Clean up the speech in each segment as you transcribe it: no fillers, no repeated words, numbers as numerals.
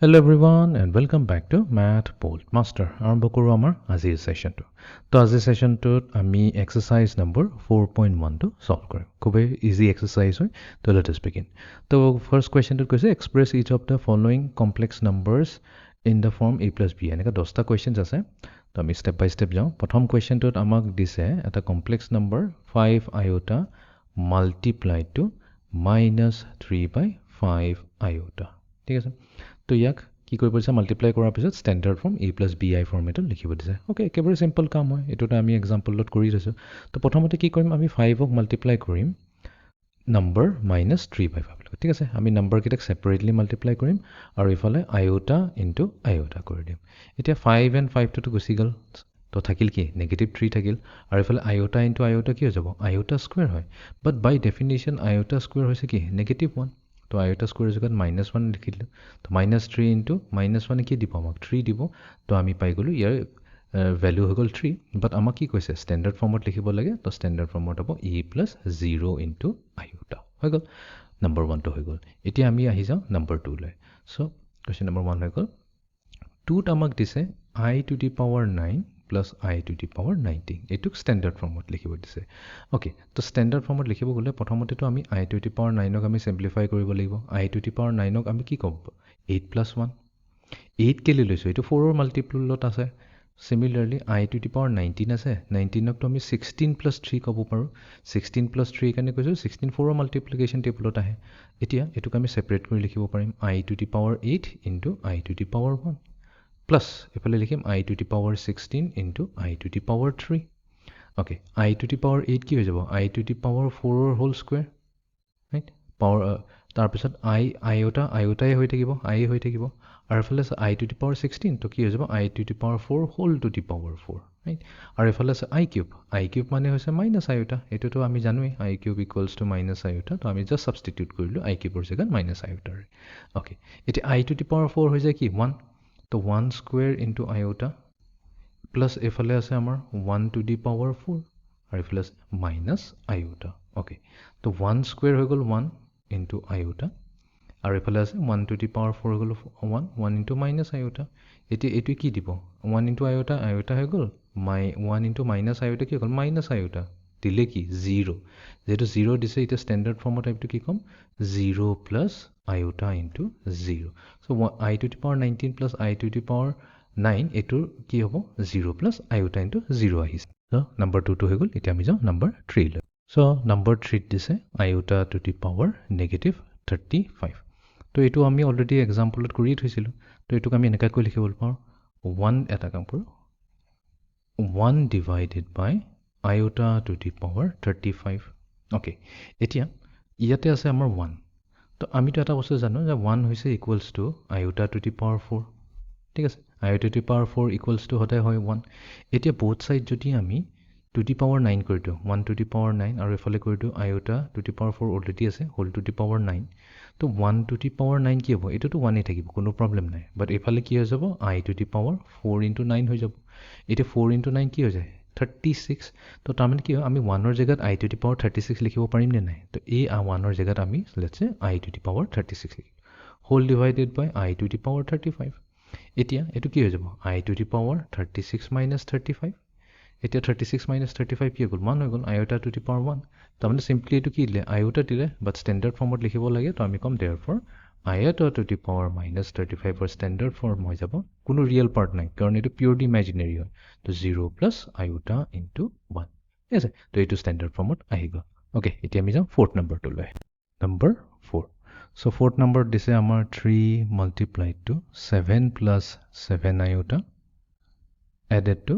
Hello everyone and welcome back to Math Bolt Master. আৰম্ভ কৰোঁ আমাৰ আজিৰ ছেশ্যনটো। তো আজিৰ ছেশ্যনটোত আমি এক্সাৰচাইজ নম্বৰ 4.1টো ছল্ভ কৰিম। খুবেই ইজি এক্সাৰচাইজ হয়। তো let us begin. তো ফাৰ্ষ্ট কুৱেশ্যনটোত কৈছে, "Express each of the following complex numbers in the form a plus b." এনেকৈ 10টা কুৱেশ্যনছ আছে। তো আমি ষ্টেপ বাই ষ্টেপ যাওঁ। প্ৰথম কুৱেশ্যনটোত আমাক দিছে এটা complex number 5 iota multiply to minus 3 by 5 iota. ঠিক আছে। তো ইয়াক কি কৰিব দিছে? মাল্টিপ্লাই কৰাৰ পিছত standard form a plus b i ফৰ্মেটত লিখিব দিছে। অ'কে, একেবাৰে চিম্পল কাম হয়। এইটোতো আমি এক্সাম্পলত কৰি থৈছোঁ। তো প্ৰথমতে কি কৰিম? আমি ফাইভক মাল্টিপ্লাই কৰিম number minus 3 by 5 লগত। ঠিক আছে। আমি নাম্বাৰকেইটাক ছেপাৰেটলি মাল্টিপ্লাই কৰিম আৰু ইফালে আইঅ'টা ইনটু আইঅ'টা কৰি দিম। এতিয়া ফাইভ এণ্ড ফাইভটোতো গুচি গ'ল। তো থাকিল কি? নেগেটিভ থ্ৰী থাকিল। আৰু এইফালে আইঅ'টা ইনটু আইঅ'টা কি হৈ যাব? আইঅ'টা স্কুৱেৰ হয়। But by definition iota square হৈছে কি? Negative one. তো আইঅ'টা স্কুৱেৰ জেগাত মাইনাছ ওৱান লিখি দিলোঁ। তো মাইনাছ থ্ৰী ইনটু মাইনাছ ওৱানে কি দিব আমাক? থ্ৰী দিব। তো আমি পাই গ'লোঁ, ইয়াৰ ভেলু হৈ গ'ল থ্ৰী। বাট আমাক কি কৈছে? ষ্টেণ্ডাৰ্ড ফৰ্মত লিখিব লাগে। তো ষ্টেণ্ডাৰ্ড ফৰ্মত হ'ব a plus zero into iota. হৈ গ'ল, নম্বৰ ওৱানটো হৈ গ'ল। এতিয়া আমি আহি যাওঁ নম্বৰ টুলৈ। চ' কুৱেশ্যন নম্বৰ ওৱান হৈ গ'ল। টুত আমাক দিছে I to the power 9 plus I to the power 19। এইটোক ষ্টেণ্ডাৰ্ড ফৰ্মত লিখিব দিছে। অ'কে, তো ষ্টেণ্ডাৰ্ড ফৰ্মত লিখিব গ'লে প্ৰথমতেতো আমি I to the power নাইনক আমি চিম্প্লিফাই কৰিব লাগিব। I to the power নাইনক আমি কি ক'ম? Eight plus one. এইট কেলৈ লৈছোঁ? এইটো ফ'ৰৰ মাল্টিপ্লত আছে। Similarly, I to the power 19 আছে। নাইনটিনকতো আমি 16 প্লাছ থ্ৰী ক'ব পাৰোঁ। 16 প্লাছ থ্ৰী কাৰণে কৈছোঁ, 16 ফ'ৰৰ মাল্টিপ্লিকেশ্যন টেবুলত আহে। এতিয়া এইটোক আমি ছেপাৰেট কৰি লিখিব পাৰিম, I to the power 8 into I to the power 1 plus এইফালে লিখিম I to the power 16 into I to the power 3. Okay, I to the power 8 কি হৈ যাব? I to the power ফ'ৰৰ whole square, right? Power, তাৰপিছত I আইঅ'টা আইঅ'টাই হৈ থাকিব, আইয়ে হৈ থাকিব। আৰু এইফালে আছে I to the power 16। তো কি হৈ যাব? I to the power 4 whole to the power 4, right? আৰু এইফালে আছে I cube. I cube মানে হৈছে মাইনাছ আইঅ'টা। এইটোতো আমি জানোৱেই, I cube equals to minus iota. তো আমি জাষ্ট ছাবষ্টিটিউট কৰিলোঁ I কিউবৰ জেগাত মাইনাছ আইঅ'টাৰে। অ'কে, এতিয়া I to the power 4 হৈ যায় কি? ওৱান। তো one square into iota plus এইফালে আছে আমাৰ one to the power 4 আৰু এইফালে আছে মাইনাছ আইঅ'টা। অ'কে, তো ওৱান স্কুৱেৰ হৈ গ'ল ওৱান ইনটু আইঅ'টা আৰু এইফালে আছে one to the power 4 হৈ গ'ল one, one into minus iota. এতিয়া এইটোৱে কি দিব? ওৱান ইনটু আইঅ'টা আইঅ'টা হৈ গ'ল। ওৱান ইনটু মাইনাছ আইঅ'টা কি হৈ গ'ল? মাইনাছ আইঅ'টা। দিলে কি? জিৰ'। যিহেতু জিৰ' দিছে, এতিয়া ষ্টেণ্ডাৰ্ড ফৰ্মত এইটো কি ক'ম? Zero plus iota into zero. So I to the power 19 plus I to the power 9, এইটোৰ কি হ'ব? Zero plus iota into zero আহিছে। চ' নম্বৰ টুটো হৈ গ'ল। এতিয়া আমি যাওঁ নম্বৰ থ্ৰীলৈ। চ' নম্বৰ থ্ৰীত দিছে iota to the power negative 35. তো এইটো আমি অলৰেডি এক্সাম্পলত কৰিয়ে থৈছিলোঁ। তো এইটোক আমি এনেকুৱাকৈ লিখিব পাৰোঁ। ওৱান, এটা কাম কৰোঁ, one divided by iota to the power 35. Okay, এতিয়া ইয়াতে আছে আমাৰ ওৱান। তো আমিতো এটা বস্তু জানো যে ওৱান হৈছে equals to iota to the power 4। ঠিক আছে। Iota to the power 4 equals to সদায় হয় ওৱান। এতিয়া বোথ ছাইড যদি আমি টু the power nine কৰি দিওঁ, one to the power 9, আৰু এইফালে কৰি দিওঁ iota to the power 4 already আছে, whole to the power 9। তো one to the power 9 কি হ'ব? এইটোতো ওৱানেই থাকিব, কোনো প্ৰব্লেম নাই। বাট এইফালে কি হৈ যাব? I to the power 4 into 9 হৈ যাব। এতিয়া ফ'ৰ ইনটু নাইন কি হৈ যায়? 36। তো তাৰমানে কি হয়, আমি ওৱানৰ জেগাত I to the power 36 লিখিব পাৰিম নে নাই? তো এই ওৱানৰ জেগাত আমি, let's say, I to the power 36 লিখিম, whole divided by I to the power 35. এতিয়া এইটো কি হৈ যাব? I to the power 36 minus 35. এতিয়া 36 মাইনাছ 35 কি হৈ গ'ল? ওৱান হৈ গ'ল, iota to the power 1। তাৰমানে চিম্পলি এইটো কি দিলে? আইঅ'টা দিলে, বাট ষ্টেণ্ডাৰ্ড ফৰ্মত লিখিব লাগে। তো আমি ক'ম, therefore, iota to the power minus 35ৰ standard form হৈ যাব, কোনো ৰিয়েল পাৰ্ট নাই কাৰণ এইটো পিয়ৰলি ইমেজিনেৰী হয়, তো zero plus iota into one. ঠিক আছে। তো এইটো ষ্টেণ্ডাৰ্ড ফৰ্মত আহি গ'ল। অ'কে, এতিয়া আমি যাওঁ ফ'ৰ্থ নম্বৰটোলৈ। Number four. চ' ফ'ৰ্থ নম্বৰত দিছে আমাৰ 3 multiplied to 7 plus 7 iota added to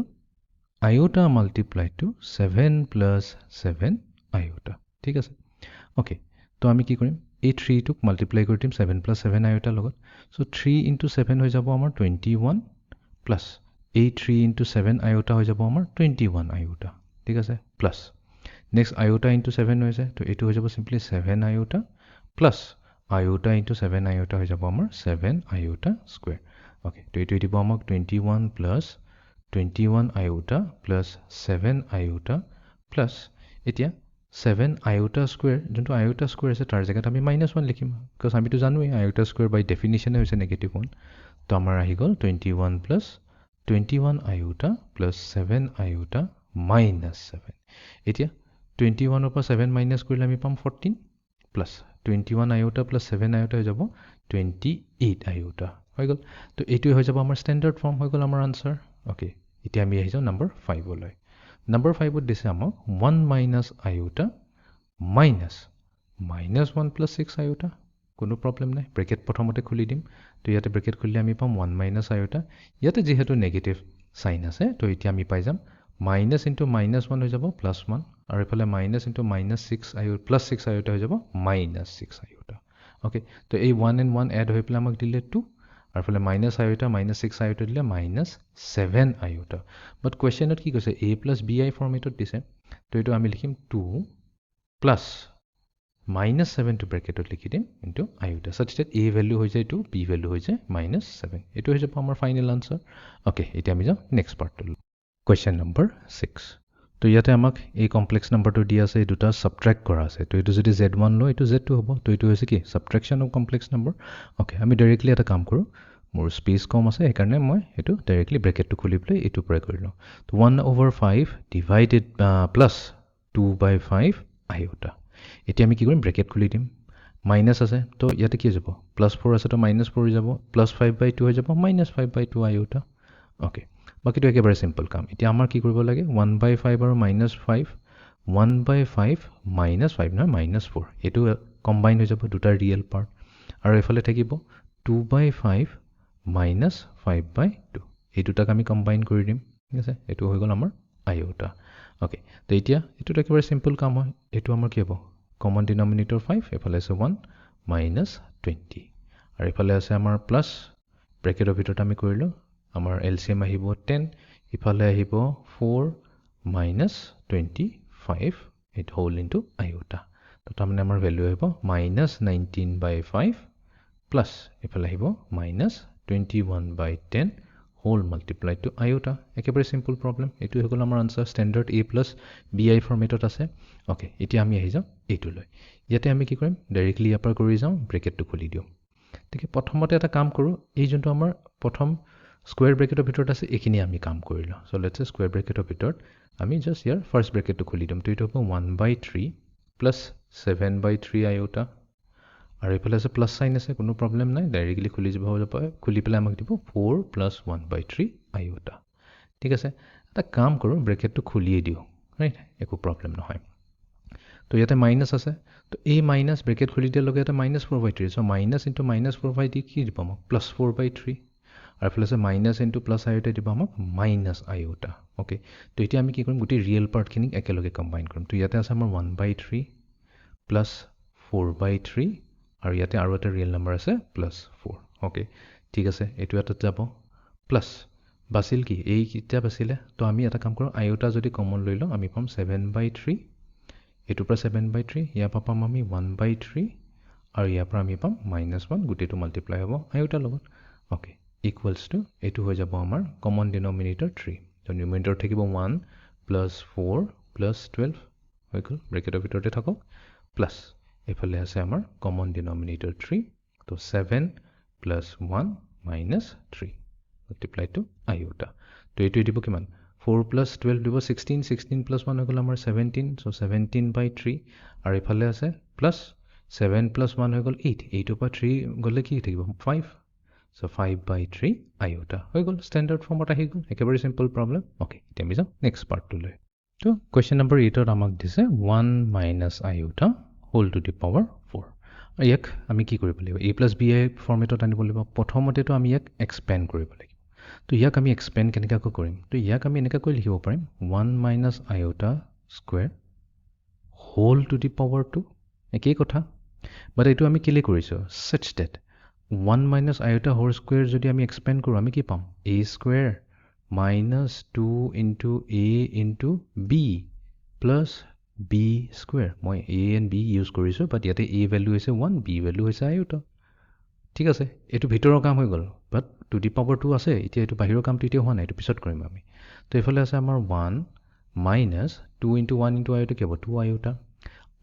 iota multiplied to 7 plus 7 iota. ঠিক আছে। অ'কে, তো আমি কি কৰিম? এই থ্ৰীটোক মাল্টিপ্লাই কৰি দিম ছেভেন প্লাছ ছেভেন আইঅ'টাৰ লগত। চ' থ্ৰী ইনটু ছেভেন হৈ যাব আমাৰ 21, প্লাছ এই থ্ৰী ইনটু ছেভেন আইঅ'টা হৈ যাব আমাৰ 21 আইঅ'টা। ঠিক আছে। Plus next iota into 7 হৈছে, তো এইটো হৈ যাব simply 7 iota plus iota into 7 iota হৈ যাব আমাৰ ছেভেন আইঅ'টা স্কুৱেৰ। অ'কে, তো এইটো দিব আমাক 21 plus 21 iota plus 7 iota plus, এতিয়া ছেভেন আইঅ'টা স্কুৱেৰ, যোনটো আইঅ'টা স্কুৱেৰ আছে তাৰ জেগাত আমি মাইনাছ ওৱান লিখিম, because আমিতো জানোৱেই আইঅ'টা স্কুৱেৰ বাই ডেফিনেশ্যনে হৈছে নেগেটিভ ওৱান। তো আমাৰ আহি গ'ল 21 plus 21 iota plus seven iota minus seven. এতিয়া 21ৰ পৰা ছেভেন মাইনাছ কৰিলে আমি পাম 14, plus 21 iota plus seven iota হৈ যাব 28 আইঅ'টা হৈ গ'ল। তো এইটোৱে হৈ যাব আমাৰ ষ্টেণ্ডাৰ্ড ফৰ্ম, হৈ গ'ল আমাৰ আনচাৰ। অ'কে, এতিয়া আমি আহি যাওঁ নম্বৰ ফাইভলৈ। নম্বৰ ফাইভত দিছে আমাক one minus iota minus minus one plus six iota। কোনো প্ৰব্লেম নাই, ব্ৰেকেট প্ৰথমতে খুলি দিম। তো ইয়াতে ব্ৰেকেট খুলিলে আমি পাম ওৱান মাইনাছ আইঅ'টা। ইয়াতে যিহেতু নেগেটিভ চাইন আছে, তো এতিয়া আমি পাই যাম মাইনাছ ইনটু মাইনাছ ওৱান হৈ যাব প্লাছ ওৱান, আৰু এইফালে minus into minus six plus six iota হৈ যাব মাইনাছ ছিক্স আইঅ'টা। অ'কে, তো এই ওৱান এণ্ড ওৱান এড হৈ পেলাই আমাক দিলে টু, আৰু এইফালে minus iota minus six iota দিলে মাইনাছ ছেভেন আইঅ'টা। বাট কুৱেশ্যনত কি কৈছে? এ প্লাছ বি আই ফৰ্মেটত দিছে। তো এইটো আমি লিখিম টু প্লাছ মাইনাছ ছেভেনটো ব্ৰেকেটত লিখি দিম into iota, such that a value হৈ যায় টু, বি ভেলু হৈ যায় মাইনাছ ছেভেন। এইটো হৈ যাব আমাৰ ফাইনেল আনচাৰ। অ'কে, এতিয়া আমি যাওঁ নেক্সট পাৰ্টটোলৈ, কুৱেশ্যন নম্বৰ ছিক্স। তো ইয়াতে আমাক এই কমপ্লেক্স নাম্বাৰটো দি আছে, এই দুটা ছাবট্ৰেক্ট কৰা আছে। তো এইটো যদি জেড ওৱান লওঁ, এইটো জেড টু হ'ব। তো এইটো হৈছে কি? Subtraction of complex number। Okay, আমি ডাইৰেক্টলি এটা কাম কৰোঁ। মোৰ স্পেচ কম আছে, সেইকাৰণে মই এইটো ডাইৰেক্টলি ব্ৰেকেটটো খুলি পেলাই এইটোৰ পৰাই কৰি লওঁ। তো one over five divided plus two by five iota। এতিয়া আমি কি কৰিম? ব্ৰেকেট খুলি দিম। মাইনাছ আছে, তো ইয়াতে কি হৈ যাব? প্লাছ ফ'ৰ আছে, তো মাইনাছ ফ'ৰ হৈ যাব, প্লাছ ফাইভ বাই টু হৈ যাব minus five by two iota। Okay, বাকীটো একেবাৰে চিম্পল কাম। এতিয়া আমাৰ কি কৰিব লাগে? ওৱান বাই ফাইভ আৰু minus five, one by five minus five নহয়, মাইনাছ ফ'ৰ, এইটো কম্বাইন হৈ যাব দুটা ৰিয়েল পাৰ্ট, আৰু এইফালে থাকিব two by five minus five by two, এই দুটাক আমি কম্বাইন কৰি দিম। ঠিক আছে, এইটো হৈ গ'ল আমাৰ আইঅ'টা। অ'কে, তো এতিয়া এইটোত একেবাৰে চিম্পল কাম হয়। এইটো আমাৰ কি হ'ব? কমন ডিনমিনেটৰ ফাইভ, এইফালে আছে ওৱান মাইনাছ 20, আৰু এইফালে আছে আমাৰ প্লাছ, ব্ৰেকেটৰ ভিতৰত আমি কৰিলোঁ, আমাৰ এল চি এম আহিব 10, ইফালে আহিব ফ'ৰ মাইনাছ 25, এইটো হোল ইনটু আইঅ'টা। তো তাৰমানে আমাৰ ভেলু আহিব minus 19 by five plus এইফালে আহিব minus 21 by 10 whole multiply to iota। একেবাৰে চিম্পল প্ৰব্লেম। এইটো হৈ গ'ল আমাৰ answer, standard a plus b i ফৰ্মেটত আছে। অ'কে, এতিয়া আমি আহি যাওঁ এইটোলৈ। ইয়াতে আমি কি কৰিম? ডাইৰেক্টলি ইয়াৰ পৰা কৰি যাওঁ, ব্ৰেকেটটো খুলি দিওঁ। গতিকে প্ৰথমতে এটা কাম কৰোঁ, এই যোনটো আমাৰ প্ৰথম স্কুৱেৰ ব্ৰেকেটৰ ভিতৰত আছে, এইখিনি আমি কাম কৰি লওঁ। চ' let's square ব্ৰেকেটৰ ভিতৰত আমি জাষ্ট ইয়াৰ ফাৰ্ষ্ট ব্ৰেকেটটো খুলি দিম। তো এইটো হ'ব one by three plus seven by three iota, আৰু এইফালে আছে প্লাছ চাইন আছে, কোনো প্ৰব্লেম নাই, ডাইৰেক্টলি খুলি যাব পাৰে। খুলি পেলাই আমাক দিব four plus one by three iota। ঠিক আছে, এটা কাম কৰোঁ, ব্ৰেকেটটো খুলিয়ে দিওঁ, ৰাইট? একো প্ৰব্লেম নহয়। তো ইয়াতে মাইনাছ আছে, তো এই মাইনাছ ব্ৰেকেট খুলি দিয়াৰ লগে ইয়াতে minus four by three, so minus into minus four by three কি দিব আমাক? প্লাছ ফ'ৰ বাই থ্ৰী। আৰু এইফালে আছে মাইনাছ ইনটু প্লাছ আইঅ'টা দিব আমাক মাইনাছ আইঅ'টা। অ'কে, তো এতিয়া আমি কি কৰিম? গোটেই ৰিয়েল পাৰ্টখিনিক একেলগে কম্বাইন কৰিম। তো ইয়াতে আছে আমাৰ one by three plus four by three, আৰু ইয়াতে আৰু এটা ৰিয়েল নাম্বাৰ আছে প্লাছ ফ'ৰ। অ'কে, ঠিক আছে, এইটো এটাত যাব, প্লাছ বাচিল কি? এইকেইটা বাচিলে। তো আমি এটা কাম কৰোঁ, আইঅ'টা যদি কমন লৈ লওঁ, আমি পাম ছেভেন বাই থ্ৰী, এইটোৰ পৰা ছেভেন বাই থ্ৰী, ইয়াৰ পৰা পাম আমি ওৱান বাই থ্ৰী, আৰু ইয়াৰ পৰা আমি পাম মাইনাছ ওৱান, গোটেইটো মাল্টিপ্লাই হ'ব আইঅ'টাৰ লগত। অ'কে, ইকুৱেলছ টু এইটো হৈ যাব আমাৰ কমন ডিনমিনেটৰ থ্ৰী, তো নিউমিনেটৰ থাকিব one plus four plus 12 হৈ গ'ল, ব্ৰেকেটৰ ভিতৰতে থাকক, প্লাছ এইফালে আছে আমাৰ কমন ডিনমিনেটৰ থ্ৰী, তো seven plus one minus three multiply to iota। তো এইটোৱে দিব কিমান? ফ'ৰ প্লাছ 12 দিব 16, 16 প্লাছ ওৱান হৈ গ'ল আমাৰ 17, so 17 by three, আৰু এইফালে আছে প্লাছ ছেভেন প্লাছ ওৱান হৈ গ'ল এইট, এইটৰ পৰা থ্ৰী গ'লে কি থাকিব? Five, so five by three iota হৈ গ'ল। ষ্টেণ্ডাৰ্ড ফৰ্মত আহি গ'ল, একেবাৰে চিম্পল প্ৰব্লেম। অ'কে, এতিয়া আমি যাওঁ নেক্সট পাৰ্টটোলৈ। তো কুৱেশ্যন নম্বৰ এইটত আমাক দিছে one minus iota whole to the power four। ইয়াক আমি কি কৰিব লাগিব? এ প্লাছ বি আই ফৰ্মেটত আনিব লাগিব। প্ৰথমতেতো আমি ইয়াক এক্সপেণ্ড কৰিব লাগিব। তো ইয়াক আমি এক্সপেণ্ড কেনেকুৱাকৈ কৰিম? তো ইয়াক আমি এনেকুৱাকৈ লিখিব পাৰিম, one minus iota square whole to the power two, একেই কথা। বাট এইটো আমি কেলৈ কৰিছোঁ? Such that one minus iota whole square যদি আমি এক্সপেণ্ড কৰোঁ, আমি কি পাম? A square minus two into a into b plus b square। মই এ এণ্ড বি ইউজ কৰিছোঁ, বাট ইয়াতে এ ভেলু হৈছে ওৱান, বি ভেলু হৈছে আইঅ'টা। ঠিক আছে, এইটো ভিতৰৰ কাম হৈ গ'ল, but to the power two আছে। এতিয়া এইটো বাহিৰৰ কামটো এতিয়া হোৱা নাই, এইটো পিছত কৰিম আমি। তো এইফালে আছে আমাৰ one minus two into one into iota কি হ'ব? Two iota.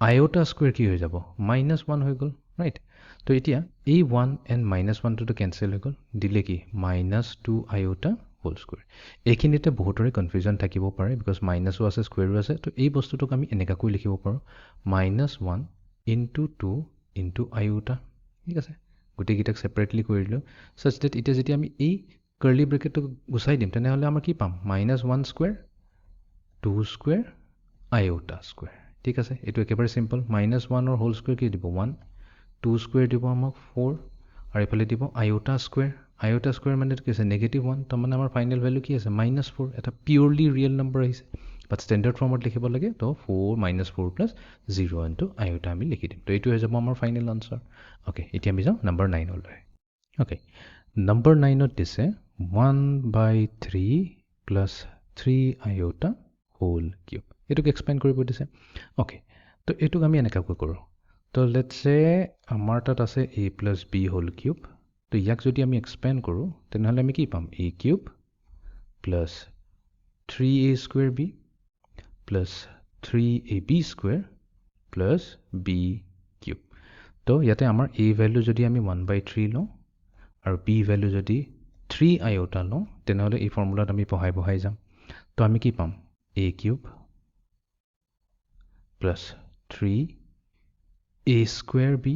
আইঅ'টা স্কুৱেৰ কি হৈ যাব? মাইনাছ ওৱান হৈ গ'ল, ৰাইট? তো এতিয়া এই ওৱান এণ্ড মাইনাছ ওৱানটোতো কেঞ্চেল হৈ গ'ল, দিলে কি? Minus two iota whole square. এইখিনিতে বহুতৰে কনফিউজন থাকিব পাৰে, because মাইনাছো আছে, স্কুৱেৰো আছে। তো এই বস্তুটোক আমি এনেকুৱাকৈ লিখিব পাৰোঁ, minus one into two into iota. ঠিক আছে, গোটেইকেইটাক ছেপাৰেটলি কৰি দিলোঁ, ছাচ ডেট এতিয়া যেতিয়া আমি এই কাৰ্লি ব্ৰেকেটটো গুচাই দিম, তেনেহ'লে আমাৰ কি পাম? Minus one square, two square, iota square. ঠিক আছে, এইটো একেবাৰে চিম্পল। মাইনাছ ওৱানৰ হোল স্কুৱেৰ কি দিব? ওৱান। টু স্কুৱেৰ দিব আমাক ফ'ৰ, আৰু এইফালে দিব আইঅ'টা স্কুৱেৰ। আইঅ'টা স্কুৱেৰ মানে কি আছে? Negative one. তাৰমানে আমাৰ ফাইনেল ভেলু কি আছে? Minus four. এটা পিয়'ৰলি ৰিয়েল নম্বৰ আহিছে, বাট ষ্টেণ্ডাৰ্ড ফৰ্মত লিখিব লাগে। তো four minus four plus zero into iota আমি লিখি দিম। তো এইটো হৈ যাব আমাৰ ফাইনেল আনচাৰ। অ'কে, এতিয়া আমি যাওঁ নাম্বাৰ নাইনলৈ। অ'কে, নম্বৰ নাইনত দিছে one by three plus three iota whole cube. এইটোক এক্সপেণ্ড কৰিব দিছে। অ'কে, তো এইটোক আমি এনেকুৱাকৈ কৰোঁ। তো লেটছে আমাৰ তাত আছে a plus b whole cube। তো ইয়াক যদি আমি এক্সপেণ্ড কৰোঁ, তেনেহ'লে আমি কি পাম? A cube plus three a square b plus three a b square plus b cube। তো ইয়াতে আমাৰ এ ভেলু যদি আমি ওৱান বাই থ্ৰী লওঁ আৰু বি ভেলু যদি থ্ৰী আইঅ'টা লওঁ, তেনেহ'লে এই ফৰ্মুলাত আমি বহাই বহাই যাম। তো আমি কি পাম? A cube plus three a square b,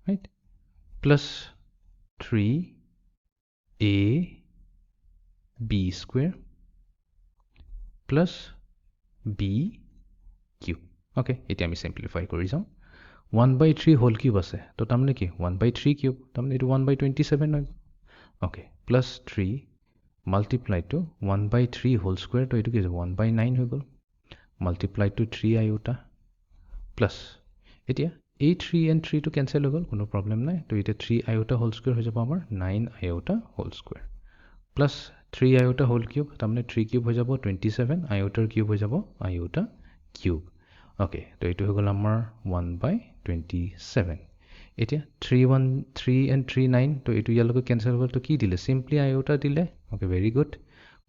right, plus three a b square plus b cube. Okay, এতিয়া আমি চিম্প্লিফাই কৰি যাওঁ। One by three whole cube আছে, তো তাৰমানে কি? ওৱান বাই থ্ৰী কিউব, তাৰমানে এইটো ওৱান বাই 27 হৈ গ'ল। Okay, plus three multiply to one by three whole square, তো এইটো কি হৈছে? ওৱান বাই নাইন হৈ গ'ল, multiply to three iota plus. এতিয়া এই থ্ৰী এণ্ড থ্ৰীটো কেঞ্চেল হৈ গ'ল, কোনো প্ৰব্লেম নাই। তো এতিয়া থ্ৰী আইঅ'টা হোল স্কুৱেৰ হৈ যাব আমাৰ nine iota whole square plus three iota whole cube, তাৰমানে থ্ৰী কিউব হৈ যাব 27, আইঅ'টাৰ কিউব হৈ যাব আইঅ'টা কিউব। অ'কে, তো এইটো হৈ গ'ল আমাৰ ওৱান বাই 27। এতিয়া three one three and three nine, তো এইটো ইয়ালৈকে কেঞ্চেল হৈ গ'ল। তো কি দিলে? চিম্পলি আইঅ'টা দিলে। Okay, very good.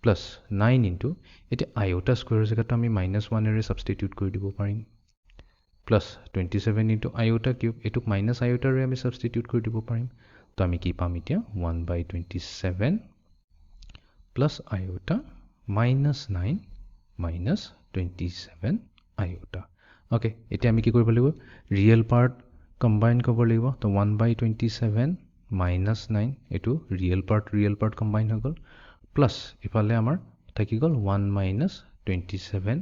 Plus nine into, এতিয়া আইঅ'টা স্কুৱেৰৰ জেগাটো আমি মাইনাছ ওৱানেৰে ছাবষ্টিটিউট কৰি দিব পাৰিম, plus 27 into iota cube, এইটোক মাইনাছ আইঅ'টাৰে আমি ছাবষ্টিটিউট কৰি দিব পাৰিম। তো আমি কি পাম এতিয়া? One by 27 plus iota minus nine minus 27 iota. Okay, এতিয়া আমি কি কৰিব লাগিব? ৰিয়েল পাৰ্ট কম্বাইন কৰিব লাগিব। তো one by 27 minus nine, এইটো ৰিয়েল পাৰ্ট কম্বাইন হৈ গ'ল, প্লাছ ইফালে আমাৰ থাকি গ'ল one minus 27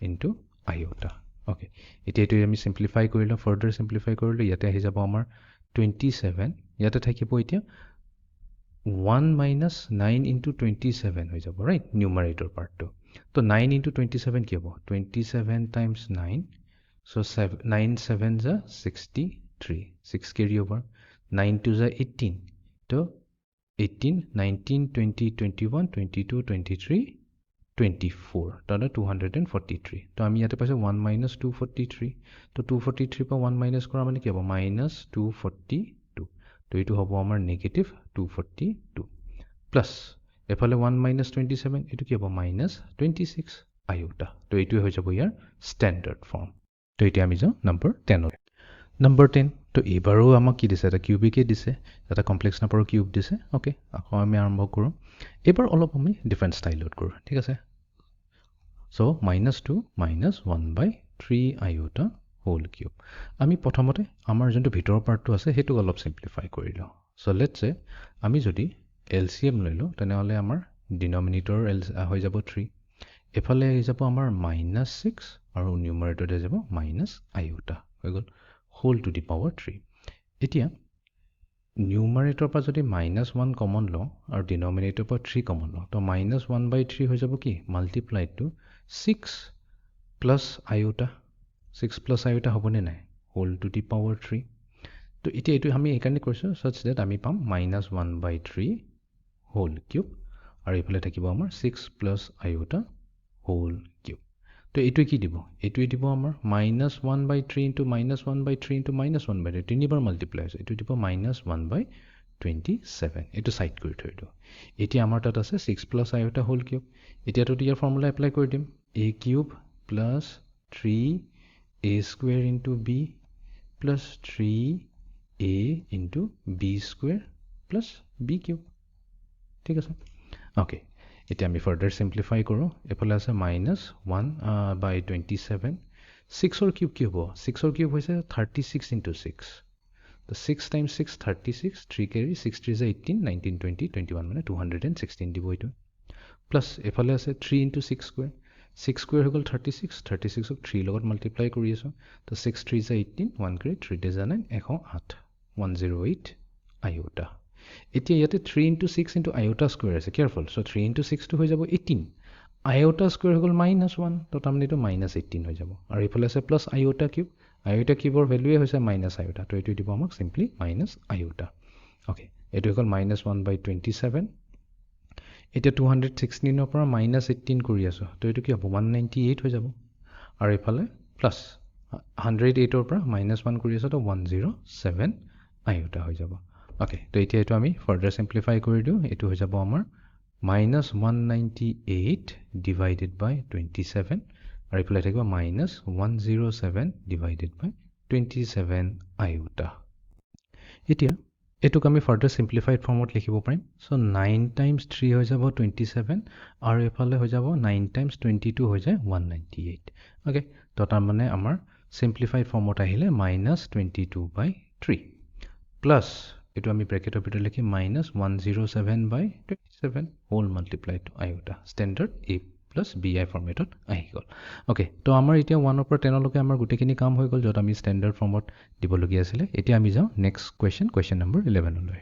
into iota. Okay, এতিয়া এইটো আমি চিম্প্লিফাই কৰিলোঁ, ফাৰ্ডাৰ চিম্প্লিফাই কৰিলোঁ। ইয়াতে আহি যাব আমাৰ 27, ইয়াতে থাকিব এতিয়া one minus nine into 27 হৈ যাব, ৰাইট? নিউমাৰেটৰ পাৰ্টটো। তো নাইন ইণ্টু 27 কি হ'ব? 27 times nine, so nine seven za 63, six carry over, nine two za 18, তো 18, 19, 20, 21, 22, 23, 24, তাৰমানে 243। তো আমি ইয়াতে পাইছোঁ ওৱান মাইনাছ 243। তো 243ৰ পৰা ওৱান মাইনাছ কৰা মানে কি হ'ব? মাইনাছ 242। তো এইটো হ'ব আমাৰ নেগেটিভ 242 প্লাছ এফালে ওৱান মাইনাছ 27, এইটো কি হ'ব? মাইনাছ 26 আইঅ'টা। তো এইটোৱে হৈ যাব ইয়াৰ ষ্টেণ্ডাৰ্ড ফৰ্ম। তো এতিয়া আমি যাওঁ নম্বৰ 10লৈ। নম্বৰ 10, তো এইবাৰো আমাক কি দিছে? এটা কিউবিকে দিছে, এটা কমপ্লেক্স নাম্বাৰৰ কিউব দিছে। অ'কে, আকৌ আমি আৰম্ভ কৰোঁ। এইবাৰ অলপ আমি ডিফাৰেণ্ট ষ্টাইলত কৰোঁ, ঠিক আছে? So minus two minus one by three iota whole cube। আমি প্ৰথমতে আমাৰ যোনটো ভিতৰৰ পাৰ্টটো আছে, সেইটোক অলপ চিম্প্লিফাই কৰি লওঁ। চ' লেটছে আমি যদি এল চি এম লৈ লওঁ, তেনেহ'লে আমাৰ ডিনমিনেটৰ এল হৈ যাব থ্ৰী, এইফালে আহি যাব আমাৰ মাইনাছ ছিক্স আৰু নিউমাৰেটৰত আহি যাব মাইনাছ আইঅ'টা হৈ গ'ল, whole to the power three। এতিয়া নিউমাৰেটৰ পৰা যদি মাইনাছ ওৱান কমন লওঁ আৰু ডিনমিনেটৰ পৰা থ্ৰী কমন লওঁ, তো মাইনাছ ওৱান বাই থ্ৰী হৈ যাব কি? Multiply to six plus iota। Six plus iota হ'বনে নাই? Whole to the power three। তো এতিয়া এইটো আমি এইকাৰণে কৰিছোঁ ছাচ ডেট আমি পাম minus one by three whole cube আৰু এইফালে থাকিব আমাৰ six plus iota whole cube। তো এইটোৱে কি দিব? এইটোৱে দিব আমাৰ minus one by three into minus one by three into minus one by three, তিনিবাৰ মাল্টিপ্লাই হৈছে। এইটো দিব মাইনাছ ওৱান বাই 27। এইটো ছাইড কৰি থৈ দিওঁ। এতিয়া আমাৰ তাত আছে six plus iota whole cube। এতিয়াতো ইয়াৰ ফৰ্মুলা এপ্লাই কৰি দিম, A cube plus three A square into B plus three A into B square plus B cube. ঠিক আছে, অ'কে। এতিয়া আমি ফাৰ্ডাৰ চিম্প্লিফাই কৰোঁ। এইফালে আছে মাইনাছ ওৱান বাই 27। ছিক্সৰ কিউব কি হ'ব? ছিক্সৰ কিউব হৈছে 36 ইণ্টু ছিক্স। তো six times six 36, three carry, six three যে 18, 19, 20, 21, মানে 216 দিব এইটো। প্লাছ এইফালে আছে three into six square. Six square হৈ গ'ল 36। 36ক থ্ৰীৰ লগত মাল্টিপ্লাই কৰি আছোঁ। তো ছিক্স থ্ৰী যে 18, ওৱান কেৰি, থ্ৰী থ্ৰী যে নাইন, 108, 108 আইঅ'টা। এতিয়া ইয়াতে three into six into iota square আছে, কেয়াৰফুল। চ' থ্ৰী ইণ্টু ছিক্সটো হৈ যাব 18, আইঅ'টা স্কুৱেৰ হৈ গ'ল মাইনাছ ওৱান, তো তাৰমানে এইটো মাইনাছ 18 হৈ যাব। আৰু এইফালে আছে প্লাছ আইঅ'টা কিউব। আইঅ'টা কিউবৰ ভেলুৱে হৈছে মাইনাছ আইঅ'টা। তো এইটো দিব আমাক চিম্পলি মাইনাছ আইঅ'টা। অ'কে, এইটো হৈ গ'ল মাইনাছ ওৱান বাই 27। এতিয়া 216ৰ পৰা মাইনাছ 18 কৰি আছোঁ, তো এইটো কি হ'ব? 198 হৈ যাব। আৰু এইফালে প্লাছ 108ৰ পৰা মাইনাছ ওৱান কৰি আছোঁ, তো 107 আইঅ'টা হৈ যাব। অ'কে, তো এতিয়া এইটো আমি ফাৰ্ডাৰ চিম্প্লিফাই কৰি দিওঁ। এইটো হৈ যাব আমাৰ minus 198 divided by 27 আৰু এইফালে থাকিব minus 107 divided by 27 iota. এতিয়া এইটোক আমি ফাৰ্ডাৰ চিম্প্লিফাইড ফৰ্মত লিখিব পাৰিম। চ' নাইন টাইমছ থ্ৰী হৈ যাব 27 আৰু এইফালে হৈ যাব নাইন টাইমছ 22 হৈ যায় 198। অ'কে, তো তাৰমানে আমাৰ চিম্প্লিফাইড ফৰ্মত আহিলে minus 22 by three plus এইটো আমি ব্ৰেকেটৰ ভিতৰত লিখি minus 107 by 27 whole multiply to iota, standard A plus B I ফৰ্মেটত আহি গ'ল। অ'কে, তো আমাৰ এতিয়া ওৱানৰ পৰা 10লৈকে আমাৰ গোটেইখিনি কাম হৈ গ'ল, য'ত আমি ষ্টেণ্ডাৰ্ড ফৰ্মত দিবলগীয়া আছিলে। এতিয়া আমি যাওঁ নেক্সট কুৱেশ্যন, কুৱেশ্যন নম্বৰ 11লৈ।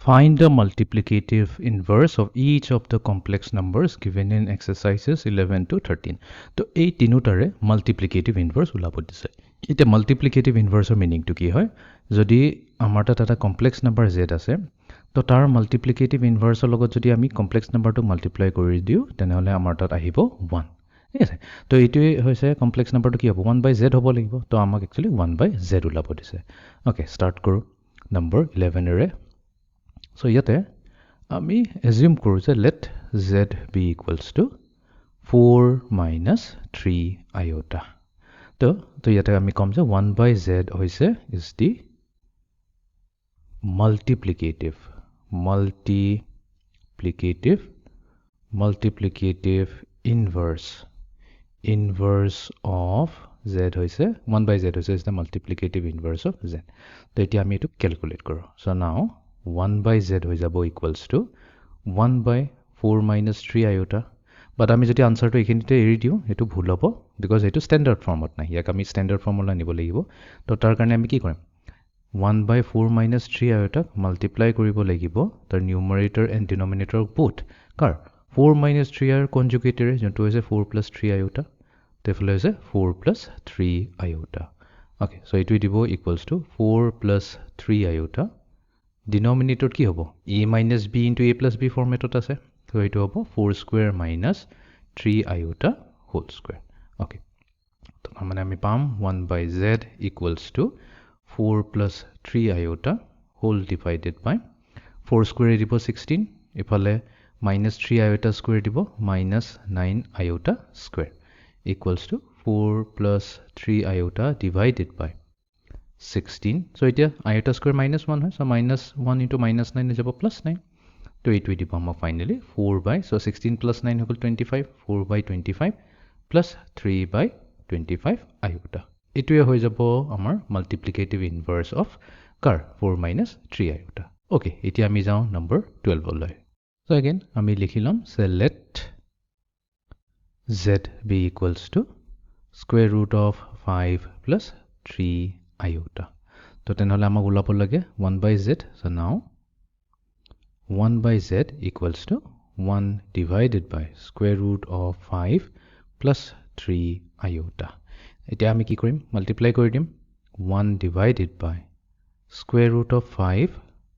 Find the multiplicative inverse of each of the complex numbers given in exercises 11 to 13. তো এই তিনিওটাৰে multiplicative inverse ওলাব দিছে। এতিয়া multiplicative inverseৰ মিনিংটো কি হয়? যদি আমাৰ তাত এটা কমপ্লেক্স নাম্বাৰ জেড আছে, তো তাৰ মাল্টিপ্লিকেটিভ ইনভাৰ্চৰ লগত যদি আমি কমপ্লেক্স নাম্বাৰটো মাল্টিপ্লাই কৰি দিওঁ, তেনেহ'লে আমাৰ তাত আহিব ওৱান। ঠিক আছে, তো এইটোৱে হৈছে কমপ্লেক্স নাম্বাৰটো কি হ'ব? ওৱান বাই জেড হ'ব লাগিব। তো আমাক একচুৱেলি ওৱান বাই জেড ওলাব দিছে। অ'কে, ষ্টাৰ্ট কৰোঁ নম্বৰ 11ৰে। চ' ইয়াতে আমি এজিউম কৰোঁ যে let Z be equals to four minus three iota. তো ইয়াতে আমি ক'ম যে ওৱান বাই জেড হৈছে is the multiplicative inverse of Z হৈছে, ওৱান বাই জেড হৈছে is the multiplicative inverse of Z. তো এতিয়া আমি এইটো কেলকুলেট কৰোঁ। So now one by Z হৈ যাব equals to one by four minus three iota. But আমি যদি আনচাৰটো এইখিনিতে এৰি দিওঁ, সেইটো ভুল হ'ব, because এইটো ষ্টেণ্ডাৰ্ড ফৰ্মত নাই। ইয়াক আমি ষ্টেণ্ডাৰ্ড ফৰ্মলৈ আনিব লাগিব। তো তাৰ কাৰণে আমি কি কৰিম? One by four minus three আইঅ'টাক multiply কৰিব লাগিব তাৰ নিউমাৰেটৰ এণ্ড ডিনমিনেটৰ বোথ কাৰ ফ'ৰ মাইনাছ থ্ৰী আইৰ কনজুগেটেৰে, যোনটো হৈছে ফ'ৰ প্লাছ থ্ৰী আইঅ'টা। তো এইফালে হৈছে four plus three iota. Okay, so এইটোৱে দিব equals to four plus three iota. ডিনমিনেটৰত কি হ'ব? A minus B into A plus B ফৰ্মেটত আছে। ত' এইটো হ'ব four square minus three iota whole square. Okay, তো তাৰমানে আমি পাম one by Z equals to four plus three iota whole divided by four স্কুৱেৰে দিব 16, ইফালে মাইনাছ থ্ৰী আইঅ'টা স্কুৱেৰ দিব minus nine iota square equals to four plus three iota divided by 16. So এতিয়া iota square minus one হয়, so minus one into minus nine হৈ যাব plus nine. তো এইটোৱে দিব আমাক finally four by, so 16 plus nine হৈ গ'ল 25, four by 25 plus three by 25 iota. এইটোৱে হৈ যাব আমাৰ multiplicative inverse of car four minus three iota. Okay, এতিয়া আমি যাওঁ নম্বৰ 12লৈ। চ' এগেইন আমি লিখি ল'ম যে let Z be equals to square root of five plus three iota. তো তেনেহ'লে আমাক ওলাব লাগে one by Z. So now one by Z equals to one divided by square root of five plus three iota. এতিয়া আমি কি কৰিম? Multiply কৰি দিম one divided by square root of five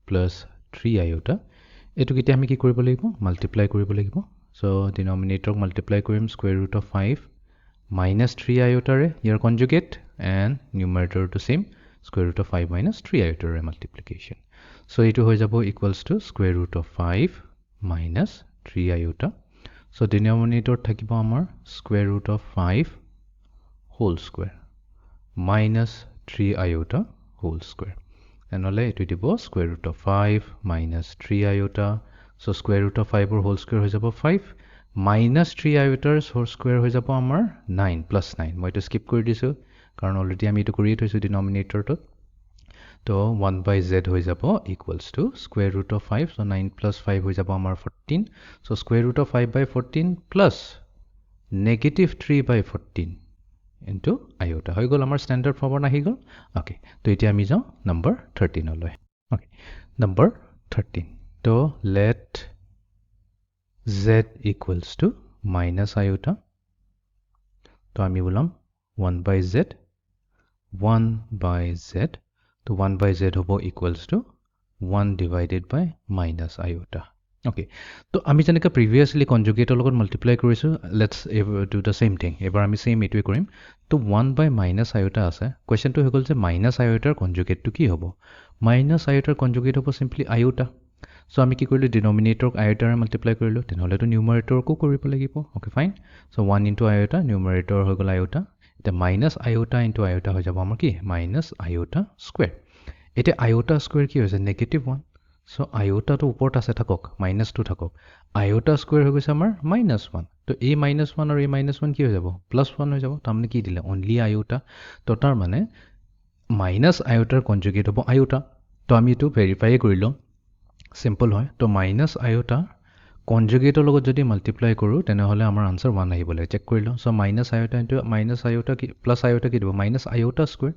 plus three iota. এইটোক এতিয়া আমি কি কৰিব লাগিব? মাল্টিপ্লাই কৰিব লাগিব। চ' ডিনমিনেটৰক মাল্টিপ্লাই কৰিম square root of five minus three আইঅ'টাৰে, year conjugate, and নিউমাৰেটৰটো same square root of five minus three আইঅ'টাৰে multiplication. চ' এইটো হৈ যাব equals to square root of five minus three iota. So ডিনমিনেটৰত থাকিব আমাৰ square root of five whole square. minus three iota whole square. তেনেহ'লে এইটো দিব square root of five minus three iota. So square root of ফাইভৰ whole square হৈ যাব five, minus three আইঅ'টাৰ whole square হৈ যাব আমাৰ নাইন প্লাছ নাইন। মই এইটো স্কিপ কৰি দিছোঁ, কাৰণ অলৰেডি আমি এইটো কৰিয়ে থৈছোঁ ডিনমিনেটৰটোত। তো ওৱান বাই জেড হৈ যাব equals to square root of five, so nine plus five হৈ যাব আমাৰ 14। So square root of five by 14 plus negative three by 14 into iota হৈ গ'ল, আমাৰ ষ্টেণ্ডাৰ্ড ফৰ্মত আহি গ'ল। অ'কে, তো এতিয়া আমি যাওঁ নম্বৰ 13লৈ। Okay, number 13। তো let z equals to minus iota. তো আমি ওলাম one by z, one by z। তো ওৱান বাই জেড হ'ব equals to one divided by minus iota. Okay, তো আমি যেনেকৈ প্ৰিভিয়াছলি কনজুগেটৰ লগত মাল্টিপ্লাই কৰিছোঁ, let's do the same thing. এইবাৰ আমি ছেইম এইটোৱে কৰিম। তো ওৱান বাই মাইনাছ আইঅ'টা আছে। কুৱেশ্যনটো হৈ গ'ল যে মাইনাছ আইঅ'টাৰ কনজুগেটটো কি হ'ব? মাইনাছ আইঅ'টাৰ কনজুগেট হ'ব চিম্পলি আইঅ'টা। চ' আমি কি কৰিলোঁ? ডিনমিনেটৰক আইঅ'টাৰে মাল্টিপ্লাই কৰিলোঁ, তেনেহ'লেতো নিউমাৰেটৰকো কৰিব লাগিব। Okay, fine. So one into iota, numerator হৈ গ'ল আইঅ'টা। এতিয়া মাইনাছ আইঅ'টা ইনটু আইঅ'টা হৈ যাব আমাৰ কি? Minus iota square. এতিয়া আইঅ'টা স্কুৱেৰ কি হৈছে? Negative one. চ' আইঅ'টাটো ওপৰত আছে থাকক, মাইনাছটো থাকক। আইঅ'টা স্কুৱেৰ হৈ গৈছে আমাৰ মাইনাছ ওৱান। তো এই মাইনাছ ওৱান আৰু এই মাইনাছ ওৱান কি হৈ যাব? প্লাছ ওৱান হৈ যাব। তাৰমানে কি দিলে? অনলি আইঅ'টা। তো তাৰমানে মাইনাছ আইঅ'টাৰ কনজুগেট হ'ব আইঅ'টা। তো আমি এইটো ভেৰিফাইয়ে কৰি লওঁ, চিম্পল হয়। তো মাইনাছ আইঅ'টা কনজুগেটৰ লগত যদি মাল্টিপ্লাই কৰোঁ, তেনেহ'লে আমাৰ আনচাৰ ওৱান আহিব লাগে। চেক কৰি লওঁ। So minus iota into minus iota কি, প্লাছ আইঅ'টা কি দিব? Minus iota square.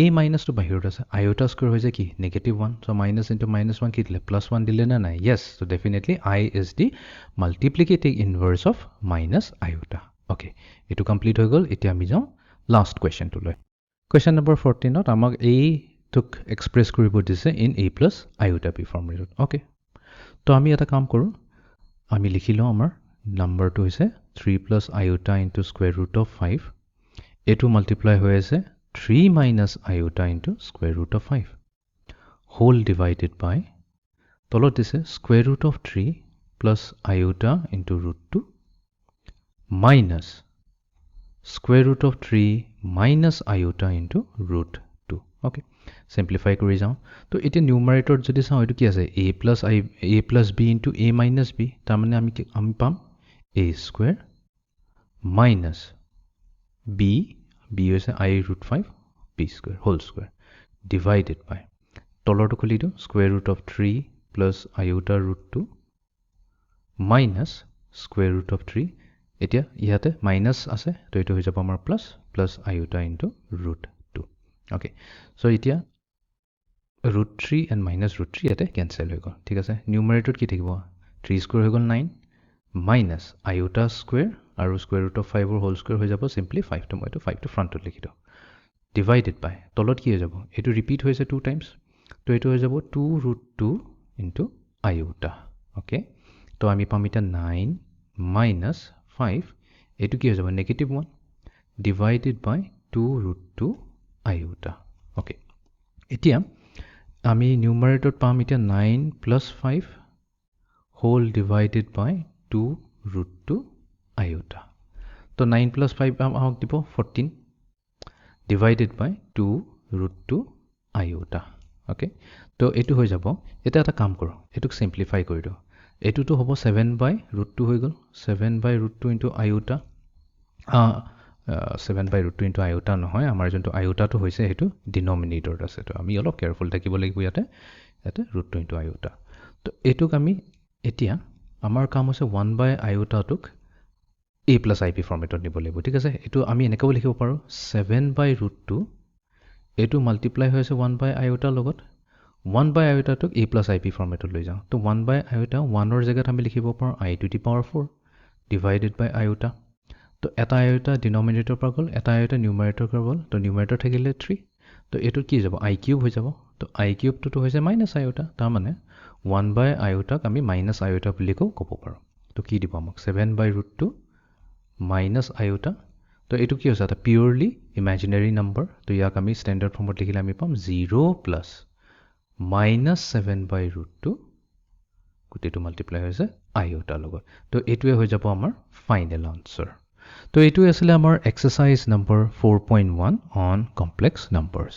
এই মাইনাছটো বাহিৰত আছে, আইঅ'টা স্কুৱেৰ হৈছে কি? Negative one. So minus into minus one কি দিলে? প্লাছ ওৱান দিলে নে নাই? Yes. So definitely i is the multiplicative inverse of minus iota. Okay, এইটো কমপ্লিট হৈ গ'ল। এতিয়া আমি যাওঁ লাষ্ট কুৱেশ্যনটোলৈ। কুৱেশ্যন নম্বৰ 14ত আমাক এইটোক এক্সপ্ৰেছ কৰিব দিছে in a plus iota b ফৰ্মেটত। Okay, তো আমি এটা কাম কৰোঁ, আমি লিখি লওঁ। আমাৰ নাম্বাৰটো হৈছে three plus iota into square root of five। এইটো মাল্টিপ্লাই হৈ আছে three minus iota into square root of five whole divided by তলত দিছে square root of three plus iota into root two minus square root of three minus iota into root two. Okay, simplify কৰি যাওঁ। তো এতিয়া নিউমাৰেটৰত যদি চাওঁ, এইটো কি আছে? A plus i, a plus b into a minus b। তাৰমানে আমি পাম a square minus b, b হৈছে i root five, b square whole square divided by তলৰটো খুলি দিওঁ, square root of three plus iota root two minus square root of three। এতিয়া ইয়াতে minus আছে, তো এইটো হৈ যাব আমাৰ plus, plus iota into root two. Okay, so এতিয়া root three and minus root three ইয়াতে কেঞ্চেল হৈ গ'ল, ঠিক আছে। নিউমাৰেটত কি থাকিব? থ্ৰী স্কুৱেৰ হৈ গ'ল নাইন, মাইনাছ আইঅ'টা স্কুৱেৰ আৰু স্কুৱেৰ ৰুট অফ ফাইভৰ হোল স্কুৱেৰ হৈ যাব চিম্পলি ফাইভটো। মই এইটো ফাইভটো ফ্ৰণ্টত লিখি দিওঁ। ডিভাইডেড বাই তলত কি হৈ যাব? এইটো ৰিপিট হৈছে টু টাইমছ, তো এইটো হৈ যাব two root two into iota. Okay, তো আমি পাম এতিয়া নাইন মাইনাছ ফাইভ, এইটো কি হৈ যাব? Negative one divided by two root two iota. Okay, এতিয়া আমি নিউমাৰেটত পাম এতিয়া nine plus five whole divided by two root two iota। তো নাইন প্লাছ ফাইভ আমাক দিব 14 divided by two root two iota. Okay, তো এইটো হৈ যাব। এতিয়া এটা কাম কৰোঁ, এইটোক চিম্প্লিফাই কৰি দিওঁ। এইটোতো হ'ব ছেভেন বাই ৰুট টু হৈ গ'ল, seven by root two into iota। Seven by root two into iota নহয়, আমাৰ যোনটো আইঅ'টাটো হৈছে সেইটো ডিনমিনেটৰত আছে। তো আমি অলপ কেয়াৰফুল থাকিব লাগিব ইয়াতে। ইয়াতে ৰুট টু ইনটু আইঅ'টা। তো এইটোক আমি এতিয়া আমাৰ কাম হৈছে ওৱান বাই আইঅ'টাটোক এ প্লাছ I P ফৰ্মেটত নিব লাগিব, ঠিক আছে। এইটো আমি এনেকৈও লিখিব পাৰোঁ, ছেভেন বাই ৰুট টু, এইটো মাল্টিপ্লাই হৈ আছে ওৱান বাই আইঅ'টাৰ লগত। ওৱান বাই আইঅ'টাটোক এ প্লাছ I P ফৰ্মেটত লৈ যাওঁ। তো ওৱান বাই আইঅ'টা, ওৱানৰ জেগাত আমি লিখিব পাৰোঁ i to the power four divided by iota। তো এটা আইঅ'টা ডিনমিনেটৰ পৰা গ'ল, এটা আইঅ'টা নিউমাৰেটৰ পৰা গ'ল, তো নিউমাৰেটৰ থাকিলে থ্ৰী। তো এইটোত কি যাব? I cube হৈ যাব। তো I কিউবটোতো হৈছে মাইনাছ আইঅ'টা। তাৰমানে ওৱান বাই আইঅ'টাক আমি মাইনাছ আইঅ'টা বুলি ক'ব পাৰোঁ। তো কি দিব আমাক? Seven by root two minus iota। তো এইটো কি হৈছে? এটা পিয়'ৰলি ইমেজিনেৰী নাম্বাৰ। তো ইয়াক আমি ষ্টেণ্ডাৰ্ড ফৰ্মত লিখিলে আমি পাম zero plus minus seven by root two, গোটেইটো মাল্টিপ্লাই হৈছে আইঅ'টাৰ লগত। তো এইটোৱে হৈ যাব আমাৰ ফাইনেল আনচাৰ। তো এইটোৱে আছিলে আমাৰ exercise number 4.1 on complex numbers.